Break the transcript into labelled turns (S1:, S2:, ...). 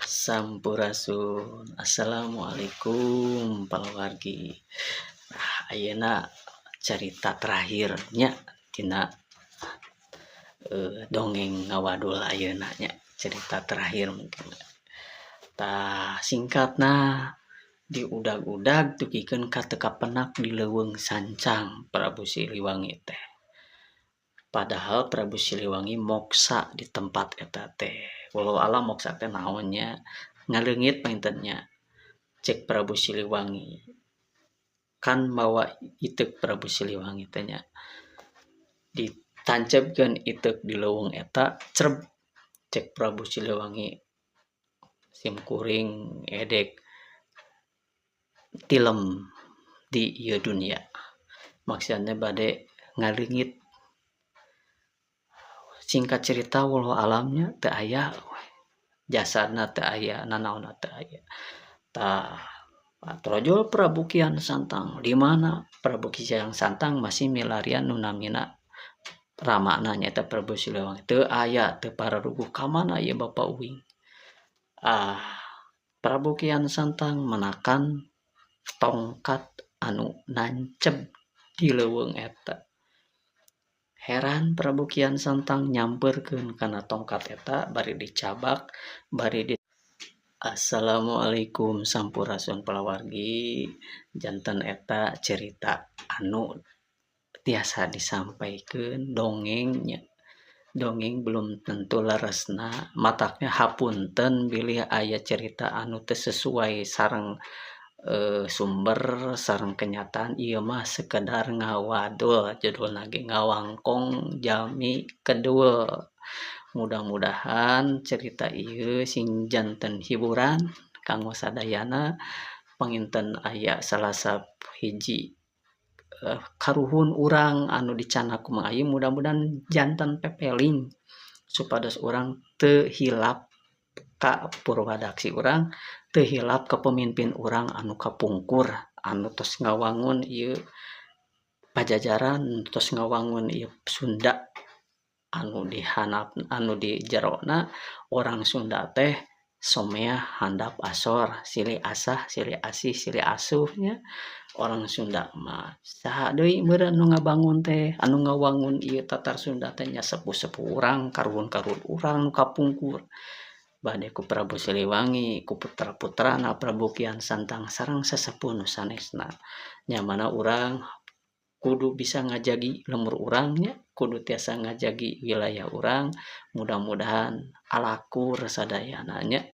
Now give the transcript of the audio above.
S1: Sampurasun. Assalamualaikum palawargi. Nah, ayeuna carita terakhir nya tina dongeng ngawadul ayeuna nya, cerita terakhir mungkin. Tah, singkatna diudag-udag dugikeun ka teu kapenak di leuweung sancang Prabu Siliwangi teh. Padahal Prabu Siliwangi moksa di tempat eta teh. Wallahu alam moksa teh naon nya, ngaleungit panginten nya. Cek Prabu Siliwangi kan mawa iteuk Prabu Siliwangi teh nya. Ditancepkeun iteuk di leuweung eta, creb, cek Prabu Siliwangi, "Sim kuring edek tilem di ieu dunia." Maksudna bade ngaleungit. Singkat cerita, wallahu alam nya, teu aya jasadna, teu aya nanaonna, teu aya. Tah, trojol Prabu Kian Santang. Di mana Prabu Kian Santang masih milarian nu namina ramana, nyaeta Prabu Siliwangi. Teu aya, teu pararuguh, ka mana ieu bapa uing? Ah, Prabu Kian Santang menakan tongkat anu nancep di leuweung eta. Heran Prabu Kian Santang, nyamperkeun kana tongkat eta bari dicabak bari di. Assalamualaikum, sampurasun palawargi. Janten eta cerita anu tiasa disampaikeun dongeng nya. Dongeng belum tentu leresna, matakna hapunten bilih aya cerita anu teu sesuai sareng sumber, sareng kenyataan. Ieu mah sekedar ngawadul, judulna ge Ngawangkong Jalmi Kedul. Mudah-mudahan cerita ieu sing janten hiburan kanggo sadayana. Panginten aya salah sahiji karuhun urang anu dicandak ku Mang Ayu, mudah-mudahan janten pepeling supados urang teu hilap ka purwadaksi urang, teu hilap ka pemimpin urang anu kapungkur, anu tos ngawangun ieu Pajajaran, tos ngawangun ieu Sunda anu dihandap, anu di jerona orang Sunda teh someah handap asor, silih asah, silih asih, silih asuh nya. Orang Sunda mah saha deui meureun nu ngabangun teh, anu ngawangun ieu tatar Sunda teh? Nya sepuh-sepuh urang, karuhun-karuhun urang nu kapungkur, bade ku Prabu Siliwangi, ku putra-putrana Prabu Kian Santang sareng sesepuh nu sanesna. Nya mana urang kudu bisa ngajagi lembur urang nya, kudu tiasa ngajagi wilayah urang. Mudah-mudahan alakur sadayana nya.